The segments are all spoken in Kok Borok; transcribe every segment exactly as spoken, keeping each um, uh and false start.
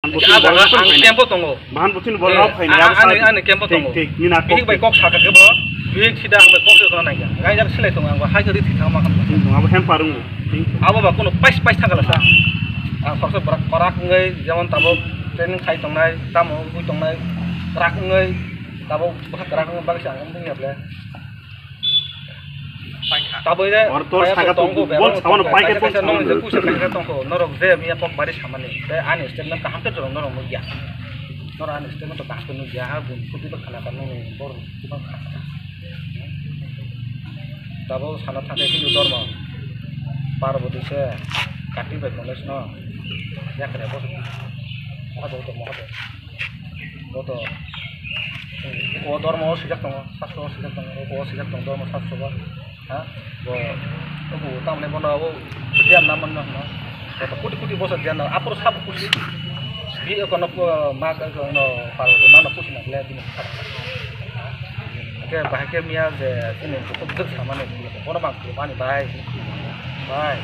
Bahan butin Ah, bol ah, rok ang phainai. Camp-o tongo. Bahan butin bol Eh, rok phainai, ah, abo ani, side. Ani camp-o Thik, tongo. Thik, nini a kok Bihik bai thik. Kok sakha khe bo, bihik sida ang bai kok se khna nai kha. Ang jak silai tongo, ang bo hai khe ri thik thang ma kha. Thik tongo, abo hem parung bo. Thik. Abo ba kuno pais pais thang kala sa. Ang khoroksa bwrak kwrak wngwi, jemon tabuk training khai tongnai, tamo wngwi tongnai, kwrak wngwi, tabuk bwkha kwrak wngwi bagwi se ang wngwi ya ble. Taboi re, Or tor paya saka tongo, tu bebak bol sabano tongo, pai khe kaisa kaisa bol nong je sabano. Kuisa kaisa tongo, norok je miya kok bari samani, tei ani statement kaham khe chwrwng norok nukya. Norok ani statement to kaham khe nukya, ha bun kuti to khana ka nini bor kuti to khana ka. Tabok sana thangkhe Hindu dhormo, Parvati se, Kartik bai Ganesh no, yakre bo, mohadev to mohadev. Bo to, o dhormo o swijak tongo, sastro o swijak tongo, o swijak tongo dhormo sastro o. Ha? Bo, o bo tamni bono o dhyan na manno hino. Bo to koti koti bosor dhyan na, aphuru sabo koti. Bi o kono, o, ma, o, no, Parvati ma no koti na gle bini. Ke bahai ke miya je, ini bukhuk duk samani, bono bang khulumani bai. Bai.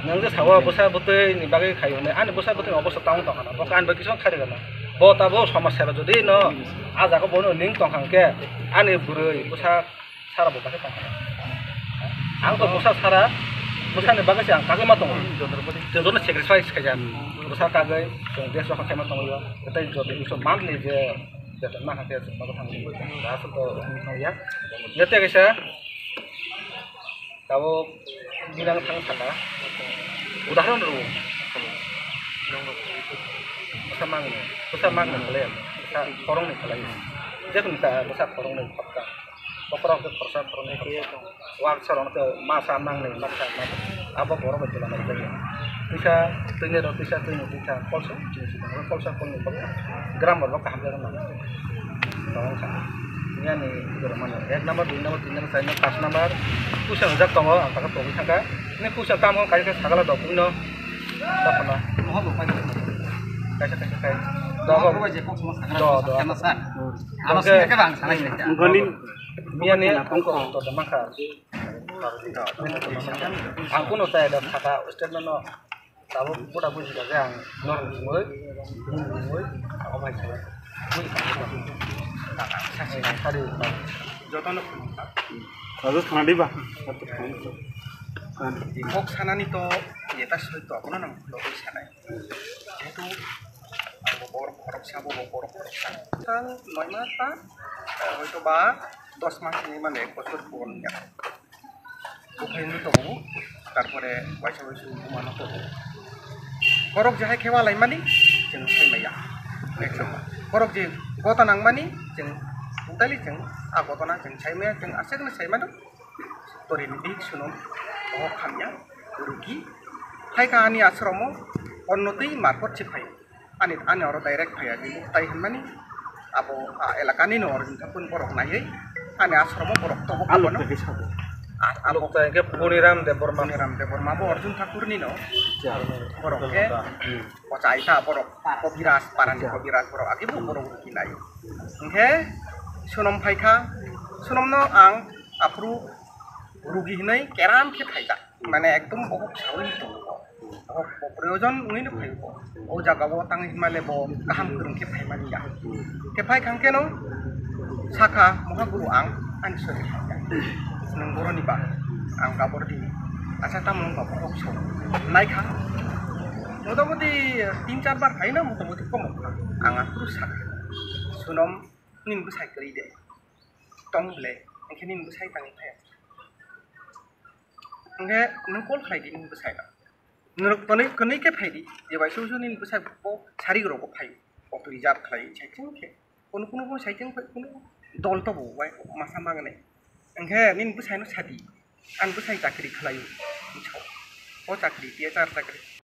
Nang je sawa bwsa bwtwi ni bagwi khayo ne, ani bwsa bwtwi ni obosta tamo tong khana. Bo kan bai kisa kharigana. Bo tabo somasya jodi no, a jaga bono ning tong khang khe, ani bwrwi bwsa sara bo bakhe tong khana. Ang to bwsa sara, bwsa ni bagwi se ang kagwi ma tongo. Chwng jono sacrifice khaijak. Bwsa kagwi, chwng desh rokha khaima tongo. Tei jodi iso monthly je beton ma kha khe chwng bagwi thangwi. Aswk to wngya. Yate kaisa Tabuk binang thang saka. Udahoron rw. Bwsa mangni, bwsa mangni khalai, bwsa khoroknwi khalai. Jekon ta bwsa khoroknwi khopta. Bokhorok khe khorsa khoroknwi khopta. Waksa rok khe masa mangni, masa mangni. Abo borok bai twla nai jaya. Twisa twini rw, twisa twini, twisa kolsa, twini swkang kolsa kolnwi boksa. Gram rok kaham khe rw nang. Tong kha. Niyani borok mano ek number, dui number, tin number, char number, pas number. Puisa rijak tongo, ang taka tongwi thangkha. Ni puisa tamo kaisa sagala dok puino. Tokona. Moha bo pai. Kaisa kaisa kai. Moha bo bai je kok sama sagala. Do, do. Kana sa. Ano sini ke bang sana ini. Ngoni. Niyani ang ko to da mangkha. Ang kuno chai da thaka statement no. Tabuk buda buji kha khe ang norok sumui, sumui, obai khe, bui kha khe, sasi nang sari. Jotono phunukha. Sajak khna diba? Kok sanani to eta soito, abono nang logoi sanai. Jehetu ang bo borok khoroksa, bo bo borok khoroksa. Tang noi mas ta, hoito ba dos mas ni mane ek bochor pon ya. Buphai wngwi tongo, tarpore waisa waisa wngwi mano tongo. Borok je hai khe walaimani, chwng sai maya. Borok je gota nangmani, chwng totally chwng a gotona chwng sai maya, chwng aswk no sai mano. Torini bihik suno bohok hamya, rugi. Hai kha ani ashromo, onno twi marpot se phaio. Ani, ani oro direct phaiya, bini tai hwnmani abo, ah, elakani no Arjun Thakur borok naiwi ani ashromo borok tobo Alok abono. Tagi sabo. Ah, Alok alok tai ke Puniram Debbarma. Puniram Debbarma bo Arjun Thakur ni no. Acha. Borok ke Hmm. Pochaita borok Kobiraj, parani Acha. Kobiraj borok agi bo borok rugi nai. Hwnkhe Sunom phaikha, Sunom no ang aphuru rugi hwnwi keram khe phaikha. Mane ekdom bohok sawi tongo. Bohok bo proyojon wngwi no phaio bo. O jaga o tangwi hwnmale bo kaham kwrwng khe phaimani ya. Khe phai thang khe no sakha, "Moha guru ang ani sori kha. Nwng boroni ba ang gabor di. Acha tamo wng ba bohok sawi." Naikha. Motamoti tin char bar phaino motamoti komo kha. Ang aphuru sakha. Sunom nini bwsai kwrwi de. Tong ble. Hwnkhe nini bwsai tangwi phai. Hwnkhe nwng call khlai di nini bwsai no. Norok tonwi kwnwi khe phai di, je bai sui sui nini bwsai bo sari rok bo phai, auto reserve khlai sai chwng khe. Kunu kunu bo sai chwng phai kunu dol to bo bai masa magnai. Hwnkhe nini bwsai no sa di, ang bwsai chakri khlai o, o chakri, T H R chakri.